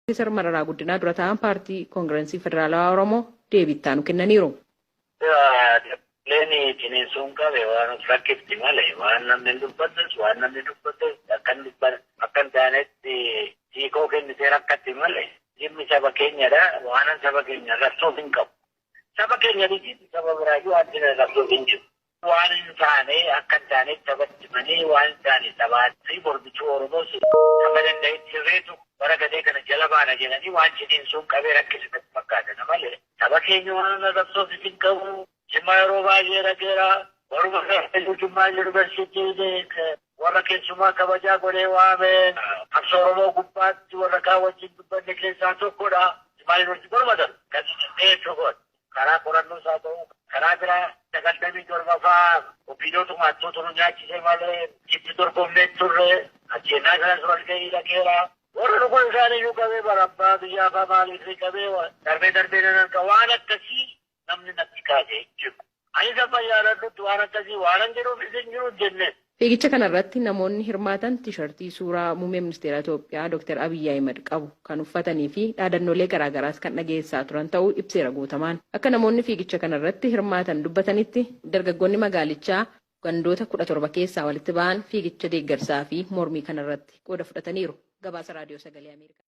Piroofeesar Mararaa Guddinaa dura taa'aan paartii Koongirensii Federaalawaa Oromoo deebii itti aanu kennaniiru. Leen ciniinsuun qabe waan of rakkifti malee waan namni dubbatus waan namni dubbatus akkan akka hin taanetti hiikoo kennitee rakkatti malee dhimmi saba keenyadha waanan saba keenya rabsuuf hin qabu. Saba keenya miti saba biraayyuu wanti rabsuuf hin jiru. Waan hin taane akka hin taanetti sabatti manii waan hin taane sabaa fi mormituu Oromoos saba danda'etti sirreetu bara gadee kana jala baana jedhanii waan ciniinsuun qabee rakkise natti fakkaata malee saba keenya waan rabsuuf hin qabu. Jimmaa yeroo baay'ee dhageera. Waruma Jimmaa Yuunivarsiitiin warra keessumaa kabajaa godhee waame qabsoo Oromoo gubbaatti warra kaan wajjin dubbanne keessaa tokkodha. Jimmaa Yuunivarsiitii baruma darbe kan inni karaa qorannoo isaa ta'u karaa biraa 97 faa ofiidootu maattoota nu nyaachise malee itti dorgomnee turre ajjeenaa kanas walgahii dhageera. Warra dhugaa isaanii iyyuu qabee barabbaa biyyaa faa maaliif qabee darbee darbee nan waan akkasii namni natti kaasee jiru. Ani amma yaadadhutti waan akkasii waan hin jiruuf isin jiru jenne. Fiigicha kanarratti namoonni hirmaatan tiishartii suuraa muummee ministeera Itoophiyaa Dr. Abiyyi Ahimad qabu kan uffatanii fi dhaadannoolee garaagaraas kan dhageessaa turan ta'uu ibseera guutamaan. Akka namoonni fiigicha kanarratti hirmaatan dubbatanitti dargaggoonni magaalichaa gandoota 17 keessaa walitti ba'an fiigicha deeggarsaa fi mormii kanarratti qooda fudhataniiru. Gabaasa Raadiyoo Sagalee Ameerikaa.